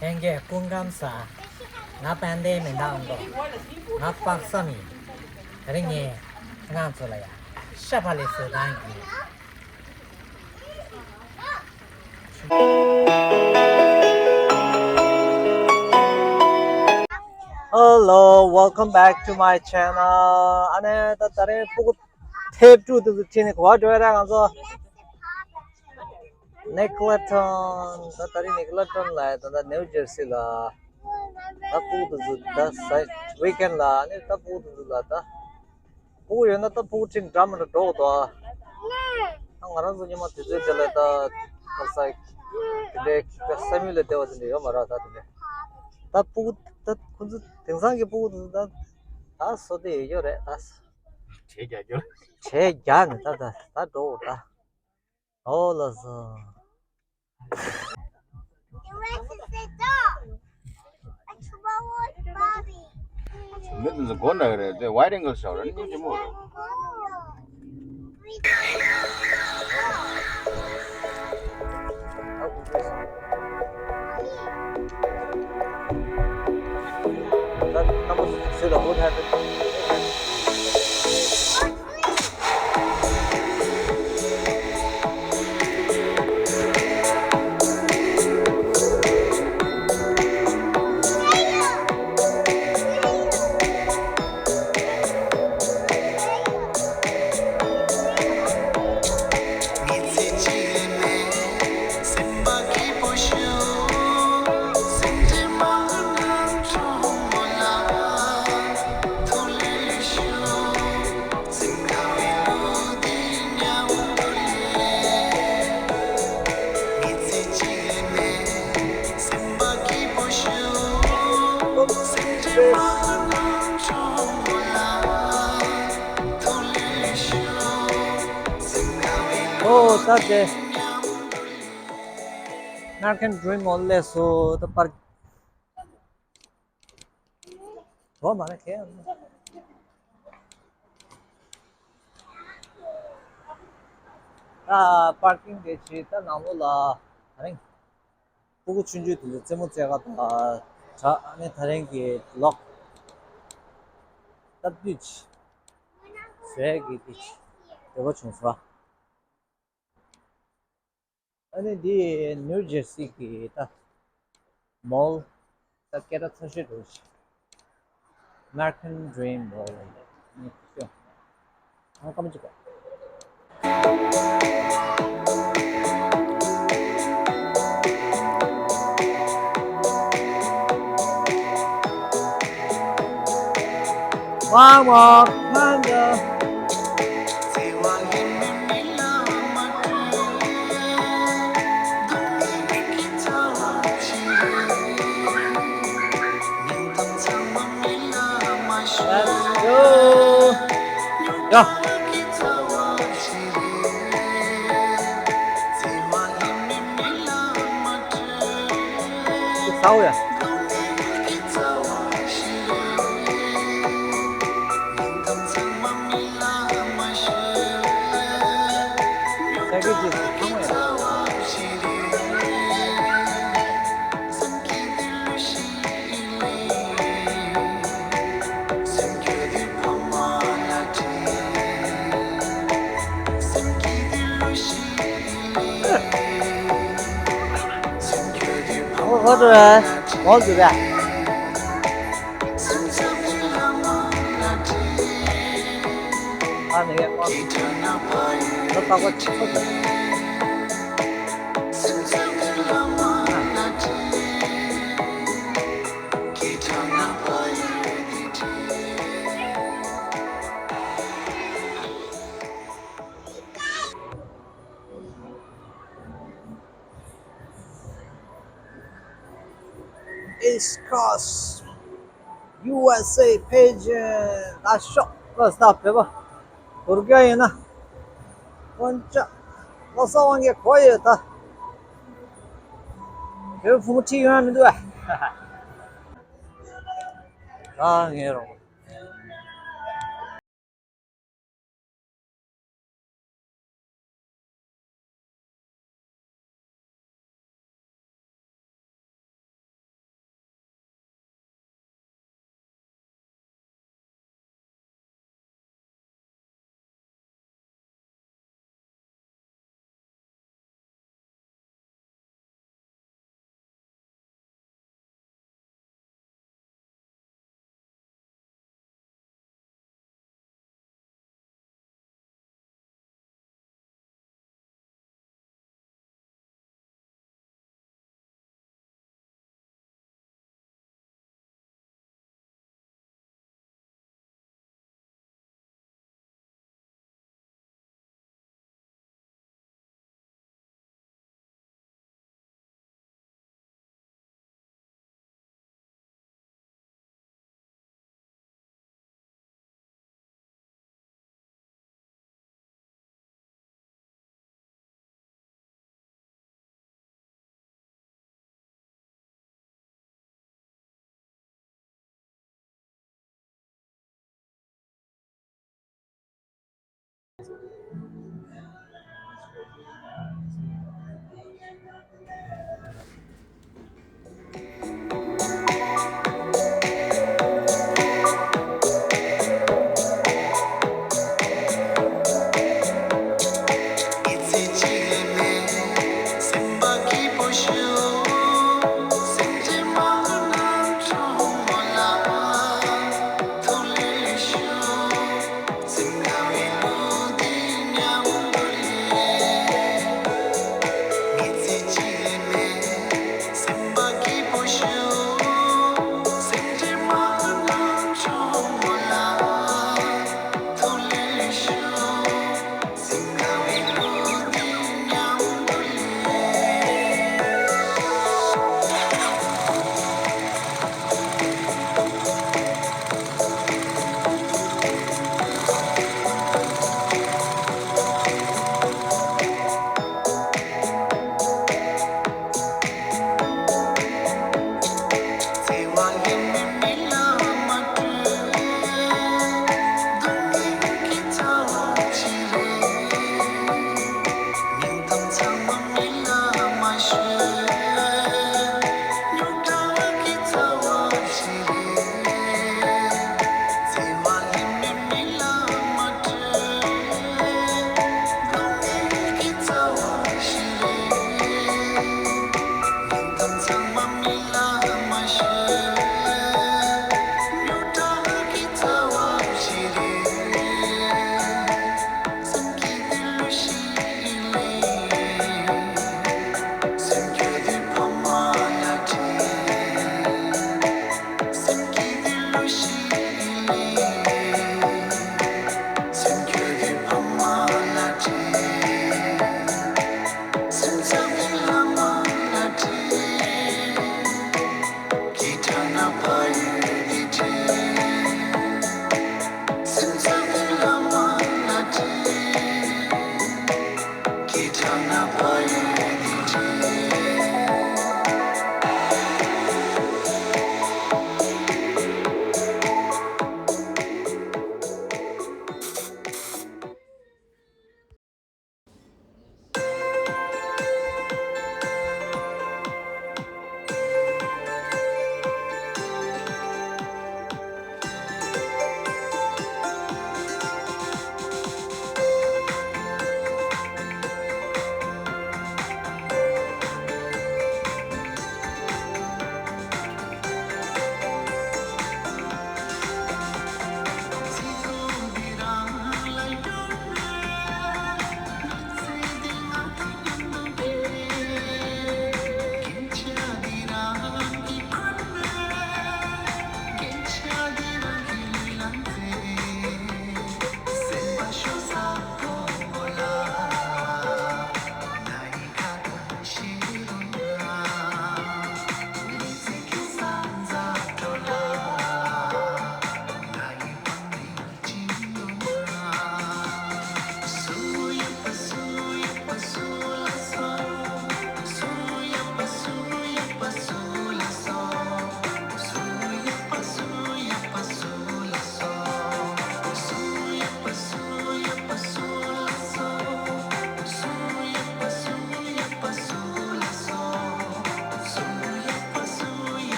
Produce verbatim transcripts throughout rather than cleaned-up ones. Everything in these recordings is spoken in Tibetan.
ལྷན་རྒྱས་སྐུ་ཁམས་བཟང་། ང་དཔལ་ལྡན་མེ་མདའ་མདོ། ང་དཔག་བསམ་ཡིན། དེ་རིང་ངས་ཁྱེད་རང་ཚོ་ལ་ཡ་ཤ་བག་ལེབ་བཟོ་སྟངས་ཀྱི། Hello, welcome back to my channel. ཨ་ནི་ད་ད་རེས་སྤུ་གུ་ཐེབས་དྲུག་དེ་ཚོ་ཁྲིད་ནས་ག་པར་འགྲོ་ཡ་རེད་ང་ཚོ། ནིག་ལ་ཊོན། ད་ད་རེས་ནིག་ལ་ཊོན་ལ་ད་ད་ནེའུ་ཇར་སི་ལ། ད་སྤུ་གུ་དེ་ཚོ་ད་ས་ཝིག་ཨེན་ལ་ཨ་ནི་ད་སྤུ་གུ་དེ་ཚོ་ལ་ད། སྤུ་གུ་ཡོད་ན་ད་སྤུ་གུ་ཁྲིད་འདྲ་མི་འདྲ་འགྲོ་གི་འདུག་ཨ། ད་ང་རང་ཚོ་ཉི་མ་དུས་ཚོད་དེ་ལ་ད་ག་ས་དེ་འདྲའི་བསམ་ཡུལ་ལས་བདེ་བ་དེ་འདྲ་ཡོད་མ་རེད་ད་དེ་འདྲ། ད་སྤུ་གུ་ད་ཁོ་ཚོ་དེང་སང་གི་སྤུ་གུ་དེ་ཚོ་ད་ད་བཟོ་བདེ་ཡོད་རེད་ད། གྲས་རྒྱག་རྒྱུ། གྲས་རྒྱག་ནས་ད་ད་ད་འགྲོ་ད། ཨོ་ལགས་སོ། མི་དེ་ཚོ་མགོ་ན་གི་རེད་དེ། ཝའི་རིང་གལ་ཤོར་རེད། སྙིང་རྗེ་མོ་རེད། ཨོ་ད་དེ། American Dream Mall ལས་སུ་ད་པར། འགྲོ་མ་རེད་ཁེ། ད་པར་ཀིང་དེ་བྱས་ད་ནང་ལོགས་ལ་ད་རིང་སྤུ་གུ་ཆུང་ཆུང་དེ་ཚོ་རྩེད་མོ་རྩེ་ག་དང་དྲ་ཨ་ནི་ད་རིང་གི་ལོག་སྟབས་བདེ་བྱས་བཟོས་གི་དེ་བདེ་པོ་བྱུང་སོང་། ཨ་ནི་འདི་ནིའུ་ཇར་སི་གི་ད་མོལ་ད་སྐད་གྲགས་ཚ་ཤོས་འདུག American Dream Mall ནི་ཤོ། ཨ་ཀ་མ་ཅིག་གོ། One more time. Let's go. ཡ། ཚ་བོ་ཡ། ས་གི་ཅིག་ཚང་མ་ཡ། ཨོ་ཧོ་ཏོ་ར་མོལ་དུ་ར། ཨ་ནི་ཨ་ནི་ཏག་པ་ཆགས་སོང་། East Coast USA pageant ལ་ཤོག་ལ་ས་བོད་པ་གུར་དཀར་ཡིན་ན་དཀོན་མཆོག་བློ་བཟང་དབང་རྒྱལ་གོ་ཡོད་ད། བོད་བུ་མོ་ཁྲིད་ཡོང་ཡ་མི་འདུག་ཨ། ད་ངའི་རོགས།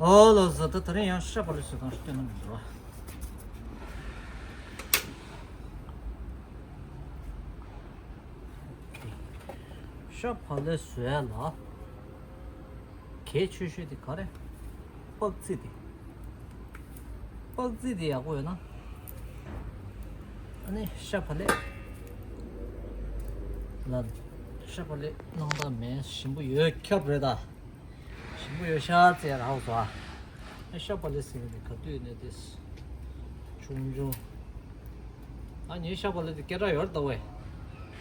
ཨོ་ལོ་ཟ། ད་ད་རིང་ཡང་ཤ་བག་ལེབ་བཟོ་སྟངས་ཤིག་སྟོན་ན་མི་འདུག་བ། ཤ་བག་ལེབ་བཟོ་ཡ་ལ་གལ་ཆེ་ཤོས་དེ་ག་རེ། པགས་རྩི་དེ། པགས་རྩི་དེ་ཡག་པོ་ཡོད་ན། ཨ་ནི་ཤ་བག་ལེབ་ལ་ཤ་བག་ལེབ་སྣང་དག་མེད། ཞིམ་པོ་ཡོད་ཁྱབ་རེད་ད། ཞིམ་པོ་ཡོད་ཤག་ཙེ་ར་ཧའོ་སོ་ཨ། ཨ་ཤ་བག་ལེབ་ཟེར་མཁན་དེ་ག་དུས་ནས་དེ་ཆུང་ཆུང་། ཨ་ངའི་ཤ་བག་ལེབ་དེ་སྐད་གྲགས་ཡོད་རེད་ད་ཝེ།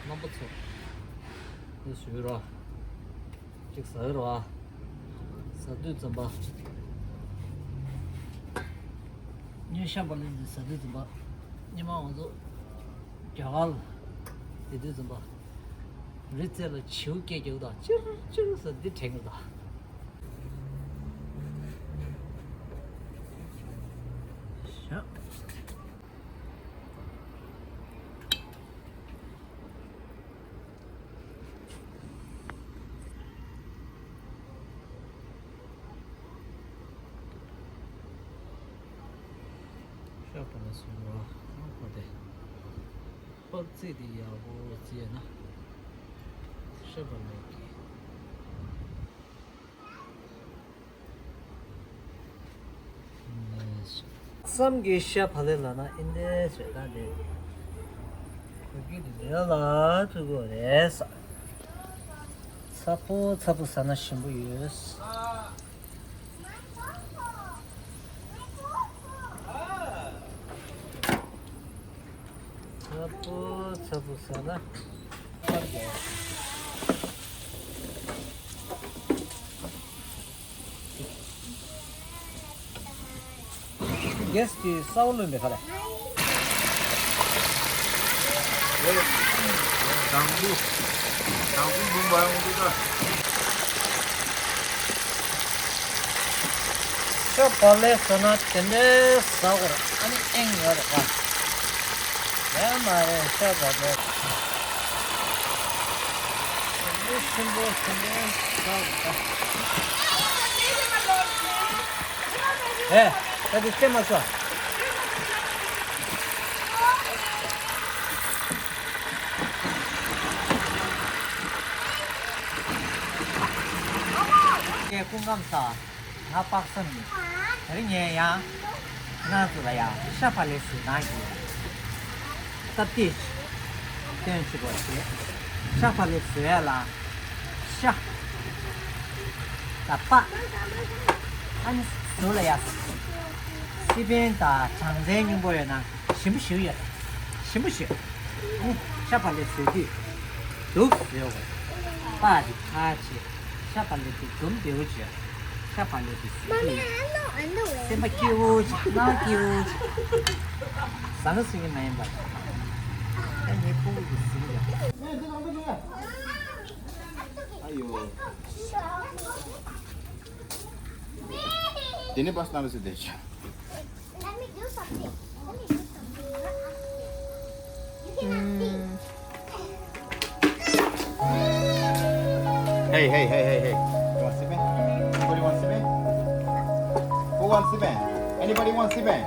རྣམ་པ་ཚོ་དེ་བཟོས་རོགས། གཅིག་ཟ་ཡོད་རོགས། ཟ་དུས་ཙམ་པ། ངའི་ཤ་བག་ལེབ་འདི་ཟ་དུས་ཙམ་པ། སྔོན་མ་ང་ཚོ་རྒྱ་གར་ལ་དེ་དུས་ཙམ་པ། རི་རྩེ་ལ་བྱིའུ་སྐད་རྒྱག་དང་ཅིར་ཅིར་ཟེར་འདི་དྲན་གྱི་འདུག་ཤ། ཤ་བག་ལེབ་བཟོས་པ་ཁོ་དེ། པགས་རྩི་དེ་ཡག་པོ་བརྩིས་ན། ཤ་བག་ལེབ་ཀྱི། བསམ་གྱི་ཤ་བག་ལེབ་ལབ་ན་ཨིན་དེ་ཟེར་ད་དེ། ཁོ་གི་དེ་ལས་ལ་ཐུག་གོ་རེད་ས། ཚ་པོ་ཚ་པོ་ཟ་ན་ཞིམ་པོ་ཡོད། ཚ་པོ་ཚ་པོ་ཟ་ན་ཚར་དགོས། གེས་ཀྱི་སའུ་ལོན་པའི་ཁ་ལ། དང་པོ། དང་པོ་འབུམ་པ་ཡོང་དུས་ད། ཤ་བག་ལེབ་ཟ་ན་དེ་འདྲའི་ཟ་དགོས་རེད། ཨ་ནི་ཨེང་ཡོད་རེད་པ། ཡ་མ་རེད་ཤ་བག་ལེབ། ཞིམ་པོ་ཞིམ་པོ་ཞིམ་པོ་ཟ་དགོས་རེད་པ། ཨེ། ད་དེ་ཚེ་མ་ཚོ། ཀྱེ་སྐུ་ཁམས་བཟང་། ང་དཔག་བསམ་ཡིན། དེ་རིང་ངས་ཡང་ཁྱེད་རང་ཚོ་ལ་ཡང་ཤ་བག་ལེབ་བཟོས་སྟངས་ཀྱི་སྟབས་བདེ་ཞིག་སྟོན་ཅིག་གོ་ཞེས། ཤ་བག་ལེབ་བཟོ་ཡ་ལ་ཤ་དང་པགས། ཨ་ནི་ཟུར་ལ་ཡ་སི་པན་དང་སྦྲང་རྩིའི་སྙིང་པོ་ཡོད་ན་ཞིམ་པོ་ཞིག་ཡོད། ཞིམ་པོ་ཞིག་ཨ་ནི་ཤ་བག་ལེབ་བཟོ་དུས་དུག་བཟོ་དགོས། པགས་དེ་ཁ་ཕྱེ། ཤ་བག་ལེབ་དེ་འཛུམ་བདེ་བོ་བྱོས། ཤ་བག་ལེབ་དེ་ཟ་དུས་སེམས་པ་སྐྱིད་པོ་ཞིག་སྣང་བ་སྐྱིད་པོ་ཞིག་ཟ་ན་ཟིན་གྱི་མ་ཡིན་པ། ཨ་ངའི་ཕྲུ་གུ་དེ་ཟིན་ཀྱང་། ཨ་ཡོ། དེ་ནས་པ་སྣང་བ་ཟེར་དེ་ཆ། Let me do something. Let me do something. You're not asking. You cannot see. Hey, hey, hey, hey, hey. You want sipping? Anybody want sipping? Who wants sipping? Anybody want sipping?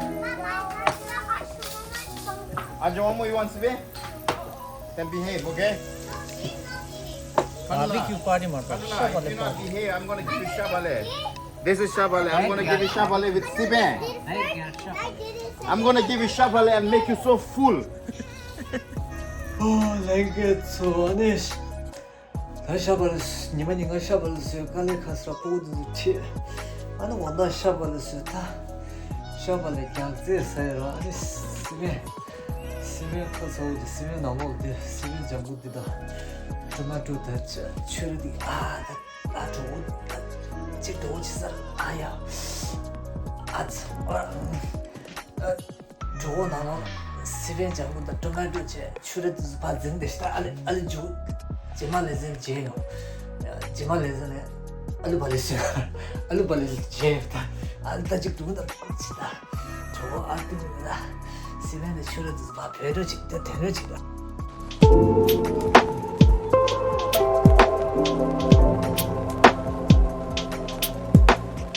Ajomo, you want sipping? Then behave, okay? Barbecue party, Marco. If you not behave, I'm gonna give you shabale. This is shabale. I'm gonna give you shabale with sipping. I'm gonna give you shabale and make you so full. Oh, like it so honest. ད་ཤ་བག་ལེབ་ཉི་མ་ཉིན་གང་ཤ་བག་ལེབ་བཟོས། དཀའ་ལས་ཁག་སོང་། ཕྲུ་གུ་དེ་ཚོ་ཁྲིད། ཨ་ནི་འོ་ན་ཤ་བག་ལེབ་བཟོས། ད་ཤ་བག་ལེབ་རྒྱགས་ཚད་ཟ་ཡི་རོ། ཨ་ནི་སི་པན། སི་པན་ཁ་ཚ་བོ་དེ། སི་པན་ནང་ལོགས་དེ། སི་པན་ལྗང་ཁུ་དེ་དང་ཊོ་མ་ཊོ་དང་ཆུ་ར་དེ། ཨ་ད་ཨ་གྲོགས་པོ་ད་ཅིག་གྲོགས་པོ་ཅིག་ཟ་ར། ཨ་ཡ། ཨ་ཚ་བ། ཨ། གྲོགས་པོ་ནང་ལོགས་སི་པན་ལྗང་ཁུ་དང་ཊོ་མ་ཊོ་བྱས། ཆུ་ར་དེ་ཚོ་ཕར་འཛིན་བསྡད་ཤག་ཨ་ལེ་ཨ་ལེ་འཇུ། རྗེས་མ་ལེ་ཚན་བརྗེད་ཡོང་། རྗེས་མ་ལེ་ཚན་ནས་ཨ་ལུ་བག་ལེབ་བཟོས། ཨ་ལུ་བག་ལེབ་བརྗེད་ཡོང་། ད་ཨ་ལེ་ད་ཅིག་འདུག་ད་ཅི་ད། གྲོགས་པོ་ཨ་ཏི་མི་ད། སི་པན་ནས་ཆུ་ར་དེ་ཚོ་ཕར་བོད་འགྲོ་ཅིག་ད་དོན་འགྲོ་ཅིག་ད།